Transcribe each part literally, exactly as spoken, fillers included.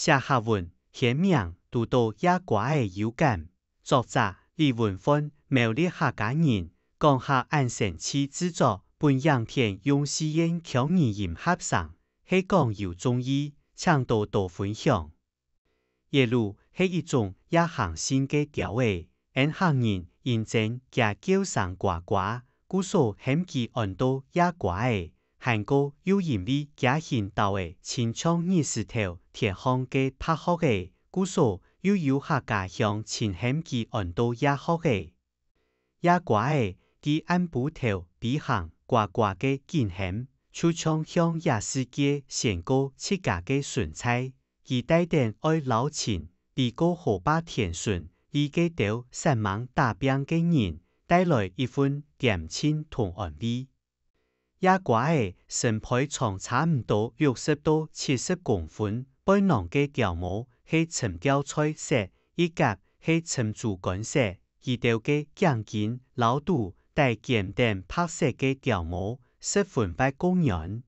寫客文，掀名堵著這歌仔有感。作者：李文煥，苗栗客家人，講客恁生趣。製作：本影片用四縣腔語音合成，係講有中意，請多多分享。 野鷺係一種夜行性个鳥仔，𫣆客人因爭厥叫聲呱呱，故所喊佢安到夜歌仔。還過又因為厥形狀仔親像日時頭天項个白鶴仔，故所又有客家鄉親喊佢安到夜鶴仔。 夜歌仔在暗晡頭飛行呱呱个緊喊，就像向這世界宣告自家个存在。佢帶等愛摎情，飛過河壩田脣，這兜煞猛打拚个人，帶來一份恬靜同安慰。 夜歌仔身胚長差毋多六十到七十公分，背囊个鳥毛係深調菜色，翼胛係深豬肝色。佢兜个頸根摎肚底兼等白色个鳥毛，十分發光軟。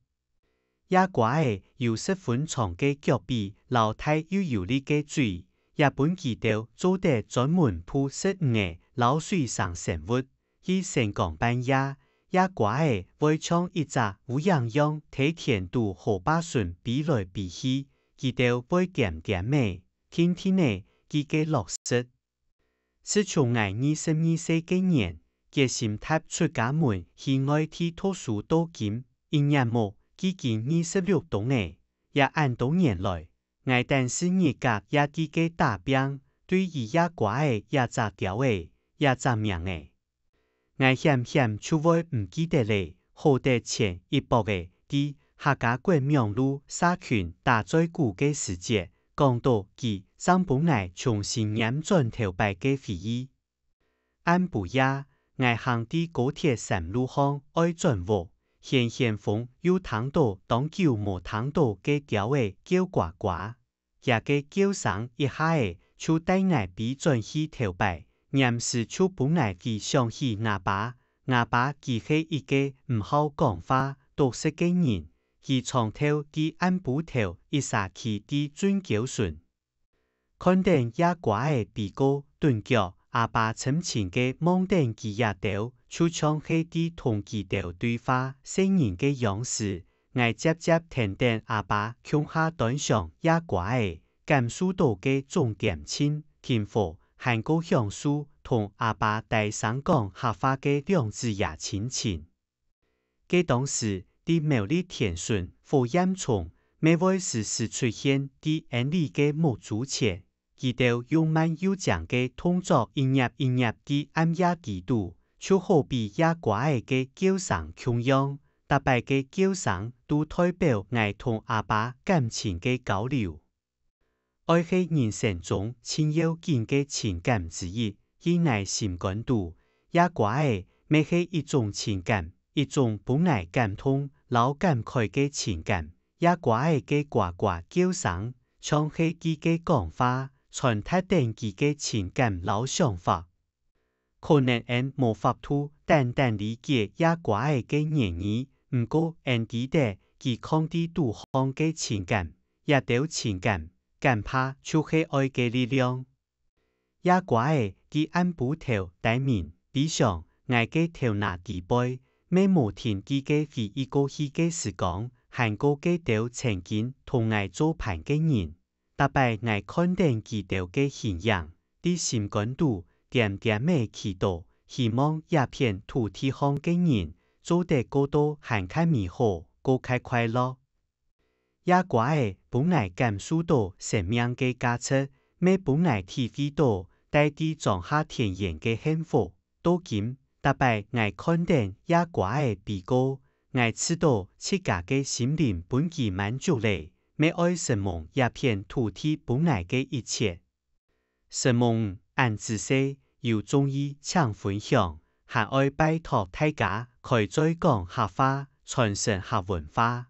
夜歌仔有十分長个腳髀摎大又有力个嘴，也分佢兜做得專門捕食魚仔摎水生生物。 去晨光半夜，夜歌仔會像一隻烏影樣在田肚河壩脣飛來飛去，佢兜會恬恬仔、定定仔佢个落食。自從𠊎二十二歲該年，決心踏出家門去外地讀書到今，一眼目既經二十六冬仔，也恁多年來，𠊎單是日甲也佢个打拚，對於夜歌仔這隻鳥仔，這隻名仔， 𠊎險險就會毋記得咧。好得前一駁仔，在客家國網路社群打嘴鼓个時節，講著佢，正分𠊎重新拈轉頭擺个回憶。暗晡夜，𠊎行在高鐵山路項愛轉屋，掀掀風又聽著當久無聽著个鳥仔叫呱呱。 厥个叫聲一下仔就帶𠊎飛轉去頭擺，黏時就分𠊎回想起吾爸。吾爸佢係一個毋好講話、獨食个人，佢長透在暗晡頭一儕企在圳溝脣，看等夜歌仔飛過，頓腳，阿爸深情个望等佢這兜，就像係在同佢兜對話。細人个樣時， 𠊎輒輒跈等阿爸共下端詳夜歌仔，感受著該種恬靜、停和，還過享受同阿爸大聲講客話个兩子爺親情。該當時，在苗栗田脣火焰囪，乜會時時出現在𫣆俚个目珠前， 佢兜又慢又靚个動作一葉一葉在暗夜底肚，就好比夜歌仔个叫聲共樣，逐擺个叫聲都代表𠊎同阿爸感情个交流。愛係人生中盡要緊个情感之一，在𠊎心肝肚，夜歌仔乜係一種情感，一種分𠊎感動摎感慨个情感。夜歌仔个呱呱叫聲，像係佢个講話， 傳達等佢个情感摎想法。可能𫣆無法度單單理解夜歌仔个言語，毋過𫣆知得佢囥在肚項个情感，這兜情感，敢怕就係愛个力量。夜歌仔在暗晡頭低鳴，飛上𠊎个頭那底背，乜無停止个回憶過去个時光，還過該兜曾經同𠊎做伴个人。 逐擺𠊎看等佢兜个形影，在心肝肚恬恬仔祈禱，希望這片土地項个人做得過到還較美好，過較快樂。夜歌仔分𠊎感受著生命个價值，乜分𠊎體會著戴在莊下田園个幸福。到今，逐擺𠊎看等夜歌仔飛過，𠊎試著自家个心靈分佢滿足咧，乜愛承蒙這片土地分𠊎个一切。承蒙，恁仔細，有中意請分享，還愛拜託大家開嘴講客話，傳承客文化。